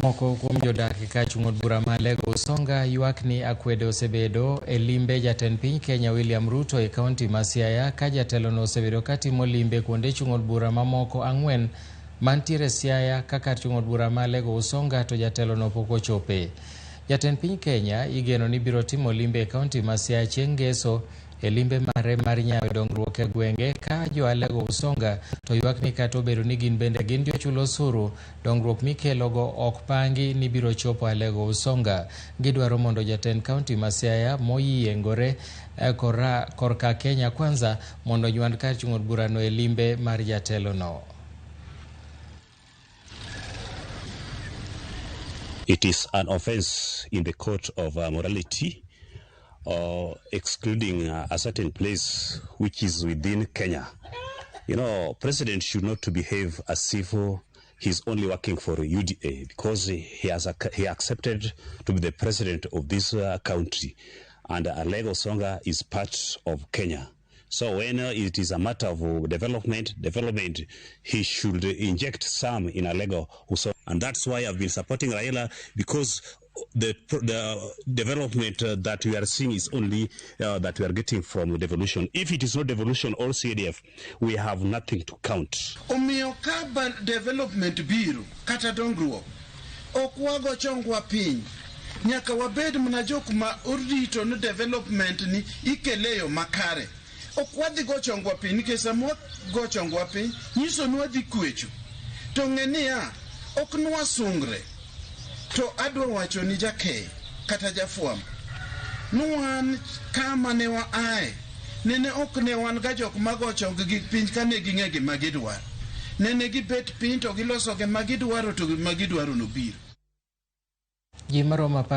Moko kuom jodak e kar chung' od bura ma Alego Usonga ywak ni akwede osebedo e limbe jatend piny Kenya William Ruto e kaunti ma Siaya ka jatelono osebedo ka timo limbe kuonde chung' od bura mamoko ang'wen mantiere Siaya ka kar chung' od bura ma Alego Usonga to jatelono pok ochope. Jatend piny Kenya igeno ni biro timo limbe e kaunti ma Siaya chieng' Ngeso e limbe mare mar nyayo dongruok e gwenge ka jo Alego Usonga to ywak ni kata obedo ni gin bende gin jochul osuru, dongruok mikelogo ok pangi ni biro chopo Alego Usonga. Gidwaro mondo jatend kaunti ma Siaya moyiengore eh, kora, korka Kenya Kwanza mondo onywand kar chung' od burano e limbe mar jatelono. It is an offense in the court of morality or excluding a certain place which is within Kenya. You know, president should not to behave as if he's only working for UDA because he accepted to be the president of this country, and Alego Usonga is part of Kenya. So when it is a matter of development, he should inject some in Alego Usonga. And that's why I've been supporting Raila, because the development that we are seeing is only that we are getting from devolution. If it is not devolution or CDF, we have nothing to count. Omiyo ka development biro kata dongruok ok wago chongwa piny, nyaka wabed mana jok ma orito ni development ni ikele yo makare. Ok wadhi go chongwa piny nikech sama wago chongwa piny nyiso ni wadhi kwecho. To ng'e niya, ok nwasungre. To adwa wacho ni jakeyo kata jafwambo ni wan kama ne wa ae nene ok ne wan ga jok mago chong gi piny kane ging'e gima gidwaro. Nene gibet piny to giloso gima gidwaro to gima gidwaro nobiro. Ji maromo apar